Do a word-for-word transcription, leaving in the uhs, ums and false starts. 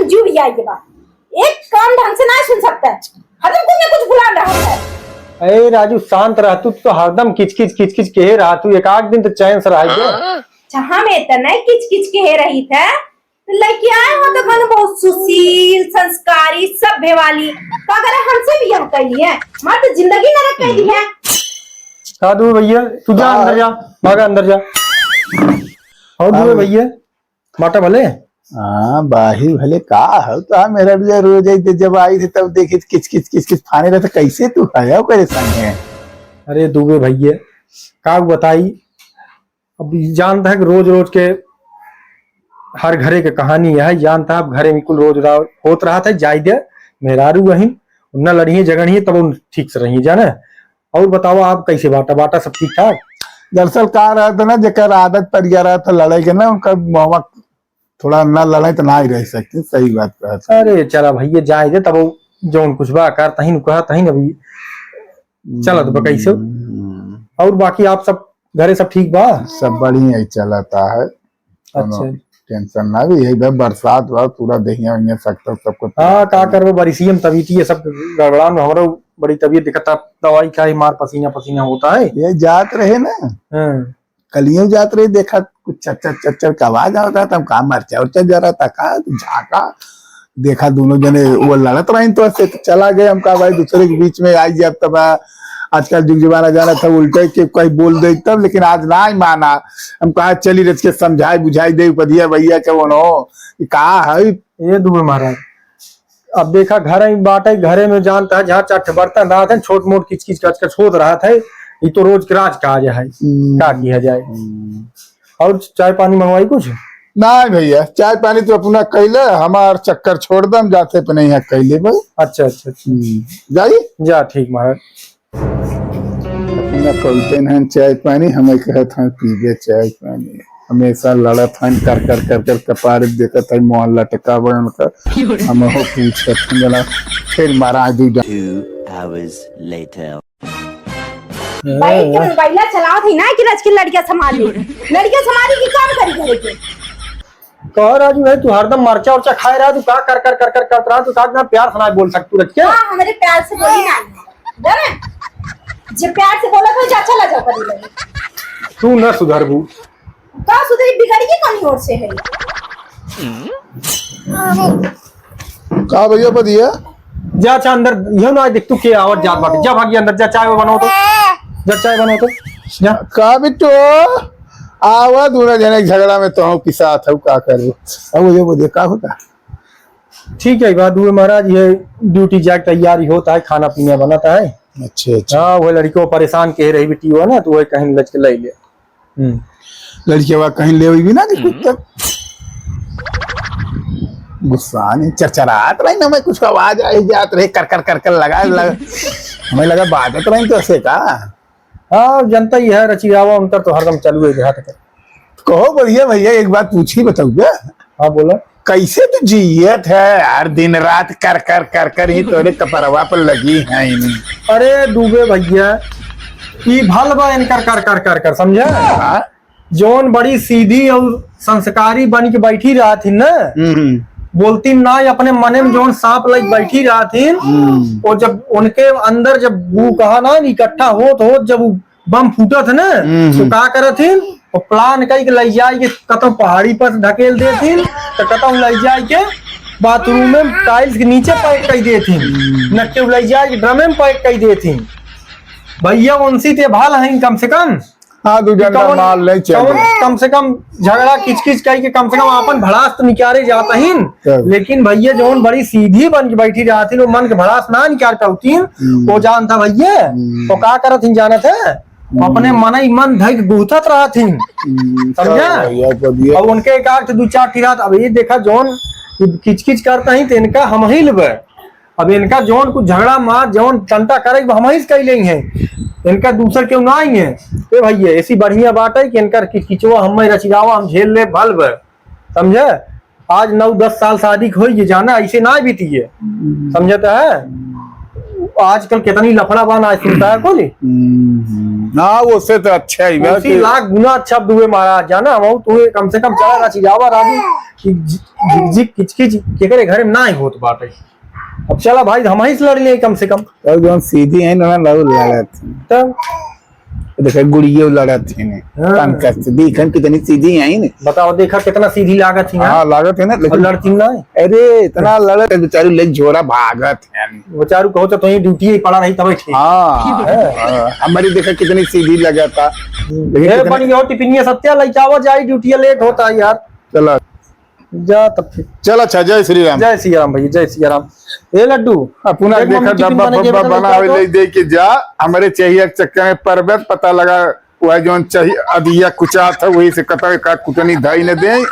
जू भी आई के बा, एक काम ढंग से ना सुन सकता है, हरदम कुछ ना कुछ बुला रहा है। अरे राजू, शांत रह तू, तू तो हरदम किचकिच किचकिच कहे रहा तू, एक आध दिन तो चैन से रह गया। अच्छा, हम इतना किचकिच कहे रही थे, तो लड़की आए हो तो कहने बहुत सुशील, संस्कारी, सभ्य वाली। तो अगर हमसे बियाह कर लिए, हमारी तो जिंदगी नरक कर दी है। का दुबे भैया, तू जा का? अंदर जा, भागा अंदर जा। और दुबे हाँ। भैया, बाटा भले? हाँ, बाही भले का हो, तो हाँ, मेरा भी रोज आई, जब आई थे तब देखी तो किचकिच किचकिच फाने रहे, तो कैसे तू है, करे संग है? अरे दुबे भैया, का बताई, अब ई जानत है कि रोज रोज के हर घरे के कहानी है, जानत है, अब घरे में कुल रोज रा-, होत रहत है, जाई दे, मेहरारू अहिन, न लड़िए झगड़िए, तब उन ठीक से रहिए, जाने। और बताओ, आप कैसे बाटा, बाटा सब ठीक ठाक? दरअसल का रहत है ना, जेकर आदत पड़ गया रहत है लड़ाई के ना, उनका मुहवा थोड़ा ना लड़ाई तो ना ही रह सकती, सही बात कहत है। अरे चला भैया, जाए दे, तब वो जौन कुछ बा करत ही, कहत ही अभी। चलत बा कैसे? हम्म। और बाकी आप सब घरे सब ठीक बा? सब बढ़िया ही चलता है, अच्छा। कोनो टेंशन ना भी है। भाई बरसात बा, पूरा दहिया वहिया सकता सबको हाँ, का करबो, बरिसियम तबीयत ये सब गड़बड़ान, हमरो बड़ी तबीयत दिक्कत, दवाई खाई मार पसीना पसीना होता है। ये जात रहे ना, हाँ। कलियों जात रहे, देखा कुछ चर चर चर चर का आवाज आवत रहा, हम कहा मरचा उरचा जरा था का, झाका। देखा दोनों जने वो लड़त रही तो ऐसे तो चला गए। हम कहा भाई दूसरे के बीच में आई जाब तब, आजकल जुग जमाना जाना था, उल्टे के कोई बोल दे तब, लेकिन आज ना ही माना। हम कहा चली रच के समझाई बुझाई दे उपधिया भैया के, उन्हों का है। ये दुबे महाराज, अब देखा घर ही बाटे, घरे में जानता है, जहाँ चार ठे बर्तन रहत है, छोट मोट किचकिच कचकच होत रहत है, ये तो रोज के राज का आ जाए, हम्म। का किया जाए? हम्म। और चाय पानी मंगवाई कुछ? नहीं भैया, चाय पानी तो अपना कैले, हमार चक्कर छोड़ दे, हम जाते पे नहीं है कैले भाई। अच्छा, अच्छा, अच्छा। हम्म, जाई? जा, ठीक महाराज। अपना कौते न चाय पानी, हमें कहत हैं पीबे चाय पानी। हमेशा लड़त हैं, कर कर कर कर कपार देखत हैं, मोहन लटका बन कर। हम हो पूछत हैं जना, फिर मारा दू डा- Two hours later. भाई, के मोबाइल चलावत ही ना कि रच के लड़कियां संभाली, लड़कियां संभाली की काम करी करे के। कह राजू भाई, तू हरदम मरचा उरचा खाए रहा, तू का कर कर कर कर करत रहा, तू का इतना प्यार से ना बोल सकतू रच के? हाँ, हमरे प्यार से बोली ना, जाने? जे प्यार से बोला तो चाचा ला जाओ करी लगे। तू न सुधरबू। का सुधरी, बिगड़ी की कौन ओर से है? का भैया बदिया? जा अच्छा अंदर, यह ना देख तू के आवत जात बाटे। जा भागी अंदर, जा चाय बनाओ तो, जा चाय बनाओ तो, जा। का बिट्टू? आवा दूना जने झगड़ा में तो हूँ पिसात हूँ, का करू? अब वो जो बोलिए, का होता? ठीक है, बात हुए महाराज, ये ड्यूटी जाके तैयारी होता है, खाना पीना बनता है। अच्छा, अच्छा। हाँ, वो लड़कियों परेशान कह रही बेटी हुआ ना, तो वही कहीं लच के ले ले। हम्म। लड़किया कहीं ले हुई भी ना कि कुछ तक गुस्सा नहीं, चरचरात रही ना, मैं कुछ आवाज आई जात रही, कर कर कर कर लगा, लगा। हमें लगा बाजत रही तो ऐसे का। हाँ, जनता ही है, रचियावा उनकर तो हरदम चालू है, जहाँ तक है। कहो बढ़िया भैया, एक बात पूछी, बताओ क्या? हाँ, बोला। कैसे तू जियत है यार, दिन रात कर कर कर कर ही तोरे कपरवा पर लगी है ही नहीं। अरे दुबे भैया, ई भल बा इनकर कर कर कर कर, समझा? हाँ? जौन बड़ी सीधी और संस्कारी बन के बैठी रहत ही ना, हम्म। बोलती ना, अपने मने में जौन सांप लग बैठी रहत ही, हम्म। और जब उनके अंदर जब वो कहा ना इकट्ठा होत होत जब वो बम फूटत है ना, हम्म, तो हम्म। का करत ही, वो प्लान कई के लई जाए के कतौ पहाड़ी पर ढकेल देत ही, तो कतौ लई जाए के बाथरूम में टाइल्स के नीचे पैक कर देत ही, हम्म। न के लई जाए के ड्रम में पैक कर देत ही। भैया उनसे ते भल है कम से कम। हाँ, दू जन कौन, माल नहीं चाहिए। कौन कम से कम झगड़ा किचकिच कई के कम से कम आपन भड़ास तो निकारे जात ही। क्या? लेकिन भैया जौन बड़ी सीधी बन के बैठी रहत ही, वो मन के भड़ास ना निकार पावती, हम्म। वो जानता भैया, हम्म। वो का करत ही जानत है? हम्म। अपने मनई मन धई के गुहथत रहत ही। हम्म, समझा? क्या भैया, बढ़िया। अब उनके एक आध दू चार ठिरात, अब ये देखा जौन किचकिच करता ही तो इनका हम ही लेबे। अब इनका जौन कुछ झगड़ा मार, जौन टंटा करे, वो हम ही से कई लेंगे। इनका दूसर केहू ना आएंगे। ए भैया, ऐसी बढ़िया बात है कि इनका किचकिचवा हम रचियावा, हम झेल ले भल बे। समझे? आज नौ दस साल शादी के होई, ये जाना ऐसे ना बीती है। हम्म। समझे तो है? आजकल कितनी लफड़ा बा, ना सुनता है कोई। हम्म, हम्म। हाँ, उससे तो अच्छा ही बा उसी कि लाख गुना अच्छा दुए महाराज, जाना हम तुम्हें कम से कम चला रहा जावा राजू कि झिक झिक किचकिच केकरे घरे में ना ही होत बाटे। अब चला भाई, हम ही से लड़ लिए कम से कम। और जौन सीधी है ना, लड़त। तब देखे गुड़ियो लड़त है ने। हाँ। पंकज से देखन कितनी सीधी है ने। बताओ, देखा कितना सीधी लागत है। हाँ, लागत है ना, लेकिन लड़ती ना है। अरे, इतना लड़त है, बेचारू ले झोरा भागत है। बेचारू कहो तो तुही ड्यूटी ही पड़ा रही तबे ठीक। हाँ, हाँ। हमारी देखा कितनी सीधी लगा था। हम्म। लेकिन ए, कितनी बन गयो टिफिनिया सत्या, लइकावा जाई, ड्यूटी लेट होता है यार। चला। जा तब फिर। चल अच्छा, जय श्री राम। जय सिया राम भैया, जय सिया राम। ए लड्डू, अपना एक देखा मम्मी टिफिन डब्बा बना के फब्बा बना बना के ले दे के जा, हमरे चाहिए के चक्कर में परबत पता लगा, वह जौन चाहिए अधिया कुचात है, वही से कतई का कुटनी धाई न दे।